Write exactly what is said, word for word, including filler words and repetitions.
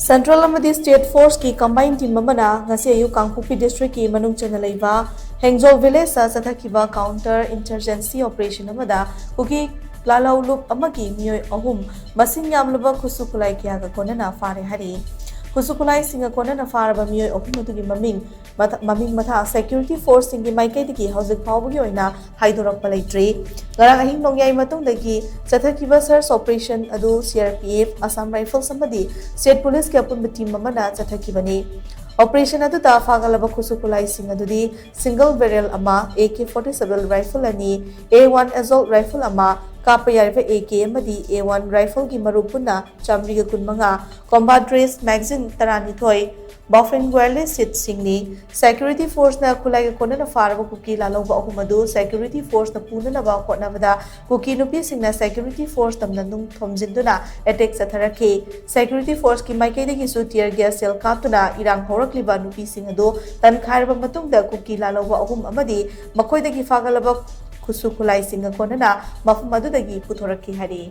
Central ꯑꯃꯗꯤ State Forceꯀꯤ combine team ꯑꯃꯅ ꯉꯁꯤ ꯑꯌꯨꯛ ꯀꯥꯡꯄꯣꯛꯄꯤ districtꯀꯤ ꯃꯅꯨꯡ ꯆꯟꯅ ꯂꯩꯕ ꯍꯦꯡꯖꯣꯜ villageꯇ ꯆꯠꯊꯈꯤꯕ counter insurgency operation ꯑꯃꯗ ꯀꯨꯀꯤ ꯂꯥꯂꯧꯂꯨꯞ ꯑꯃꯒꯤ ꯃꯤꯑꯣꯏ ꯑꯍꯨꯝ ꯃꯁꯤꯡ ꯌꯥꯝꯂꯕ ꯈꯨꯠꯁꯨ ꯈꯨꯠꯂꯥꯏ ꯀꯌꯥꯒ ꯀꯣꯟꯅꯅ ꯐꯥꯔꯦ ꯍꯥꯏꯔꯤ꯫ ꯈꯨꯠꯁꯨ ꯈꯨꯠꯂꯥꯏꯁꯤꯡꯒ ꯀꯣꯟꯅꯅ ꯐꯥꯔꯕ ꯃꯤꯑꯣꯏ ꯑꯍꯨꯝ ꯑꯗꯨꯒꯤ ꯃꯃꯤꯡ ꯃꯊ-, ꯃꯃꯤꯡ ꯃꯊꯥ security forceꯁꯤꯡꯒꯤ ꯃꯥꯏꯀꯩꯗꯒꯤ ꯍꯧꯖꯤꯛ ꯐꯥꯎꯕꯒꯤ ꯑꯣꯏꯅ ꯍꯥꯏꯗꯣꯔꯛꯄ ꯂꯩꯇ꯭ꯔꯤ꯫ ꯉꯔꯥꯡ ꯑꯍꯤꯡ ꯅꯣꯡꯌꯥꯏ ꯃꯇꯨꯡꯗꯒꯤ ꯆꯠꯊꯈꯤꯕ search operation ꯑꯗꯨ C R P F, Assam Rifles ꯑꯃꯗꯤ State Policeꯀꯤ ꯑꯄꯨꯟꯕ team ꯑꯃꯅ ꯆꯠꯊꯈꯤꯕꯅꯤ꯫ Operation ꯑꯗꯨꯗ ꯐꯥꯒꯠꯂꯕ ꯈꯨꯠꯁꯨ ꯈꯨꯠꯂꯥꯏꯁꯤꯡ ꯑꯗꯨꯗꯤ single barrel ꯑꯃ, A K forty-seven rifle ꯑꯅꯤ, A one assault rifle ꯑꯃ, ꯀꯥꯞꯄ ꯌꯥꯔꯤꯕ A K ꯑꯃꯗꯤ A one rifleꯒꯤ ꯃꯔꯨ ꯄꯨꯟꯅ ꯆꯥꯃꯔꯤꯒ ꯀꯨꯟꯃꯉꯥ, combat dress magazine ꯇꯔꯥꯅꯤꯊꯣꯏ, buffing wireless sheetꯁꯤꯡꯅꯤ꯫ Security forceꯅ ꯈꯨꯠꯂꯥꯏꯒ ꯀꯣꯟꯅꯅ ꯐꯥꯔꯕ ꯀꯨꯀꯤ ꯂꯥꯂꯧꯕ ꯑꯍꯨꯝ ꯑꯗꯨ security forceꯅ ꯄꯨꯅꯅꯕ ꯍꯣꯠꯅꯕꯗ ꯀꯨꯀꯤ ꯅꯨꯄꯤꯁꯤꯡꯅ security force ꯇꯝꯅ ꯅꯨꯡ ꯊꯣꯝꯖꯤꯟꯗꯨꯅ attack ꯆꯠꯊꯔꯛꯈꯤ꯫ Security forceꯀꯤ ꯃꯥꯏꯀꯩꯗꯒꯤꯁꯨ tear gas shell ꯀꯥꯞꯇꯨꯅ ꯏꯔꯥꯡ ꯍꯧꯔꯛꯂꯤꯕ ꯅꯨꯄꯤꯁꯤꯡ ꯑꯗꯨ ꯇꯟꯈꯥꯏꯔꯕ ꯃꯇꯨꯡꯗ ꯀꯨꯀꯤ ꯂꯥꯂꯧꯕ ꯑꯍꯨꯝ ꯑꯃꯗꯤ ꯃꯈꯣꯏꯗꯒꯤ ꯐꯥꯒꯠꯂꯕ ꯈꯨꯠꯁꯨ ꯈꯨꯠꯂꯥꯏꯁꯤꯡꯒ ꯀꯣꯟꯅꯅ ꯃꯐꯝ ꯑꯗꯨꯗꯒꯤ ꯄꯨꯊꯣꯔꯛꯈꯤ ꯍꯥꯏꯔꯤ꯫